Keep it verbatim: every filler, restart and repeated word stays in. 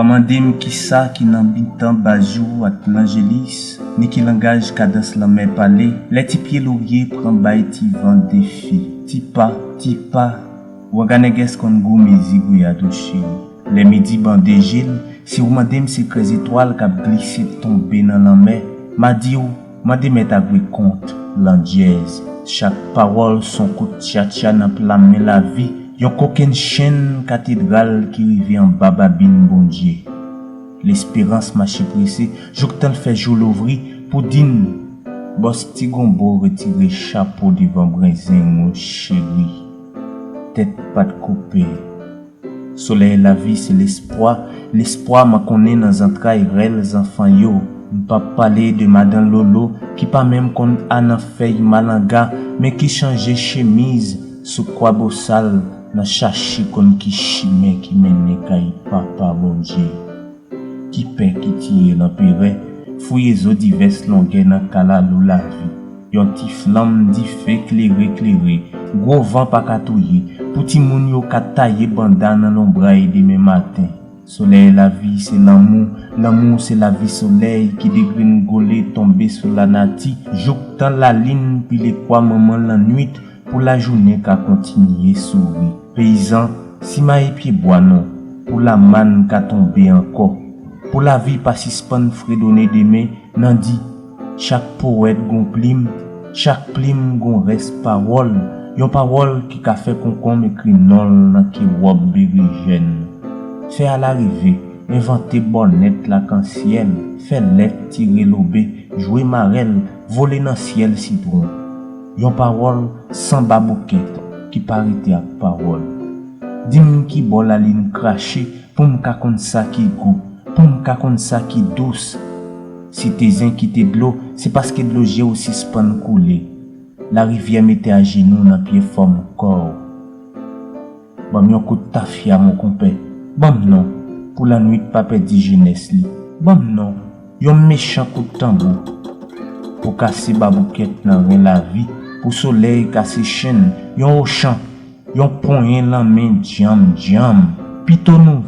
Pa mande m kisa ki nan mitan baz yo ak lanjelis, ni ki langaj kadans lanmè pale, lè ti pye lorye pran bay ti van defi. Ti pa, ti pa, wanga nègès konn goumen zigouyad ou cheri. Lè midi bande je l, si w mande m sekrè zetwal k ap glise tonbe nan lanmè, m a di w, mande mèt a gwe kont, landjèz. Chak pawòl s on kout tchatcha nan pla men lavi, yon kokenn chenn katedral ki rive anba babin Bondye. Lesperans mache prese, jouktan l fè jou louvri pou di n, bòs Ti Gonbo retire chapo devan brenzeng ou cheri. Tèt pa t koupe. Solèy lavi se lespwa, lespwa m konnen nan zantray rèl zanfan yo. M p ap pale de madan Lolo ki pa menm konn a nan fèy malanga, men ki chanje chemiz sou kwabosal nan chache konn ki chimen ki mennen kay Papa Bondye. Ki pè ki tiye lanperè, fouye zo divès longè nan kalalou lavi. Yon ti flanm dife klere klere, gwo van pa ka touye, pou timoun yo ka taye banda nan lonbray demen maten. Solèy lavi se lanmou, lanmou se lavi solèy ki degrenngole tonbe sou lanati, jouktan lalin pile kwa manman lannwit pou lajounen ka kontinye souri. Peyizan, simaye pyebwa non, pou lamann ka tonbe ankò, pou lavi pa sispann fredone demen, nan di, chak powèt gon plim, chak plim gon rès pawòl, yon pawòl ki ka fè konkonm ekri non l nan ke wòb berijèn. Fè alarive, envante bònèt lakansyèl, fè lèt tire lobe, jwe marèl, vole nan syèl sitwon. Yon pawòl san baboukèt ki pa rete ak pawòl. Di m ki bò lalin krache pou m ka konn sa ki gou, pou m ka konn sa ki dous. Si tezen kite dlo, se paske dlo je w sispann koule. Larivyè mete ajenou nan pye fòm kò w. Ban m yon kout tafya, mon konpè. Ban m non, pou lannwit pa pèdi jenès li. Ban m non, yon mechan kout tanbou. Pou kase baboukèt nan ren lavi, pou solèy kase chenn, yon ochan, yon ponyen lanmen djanm djanm. Pito nou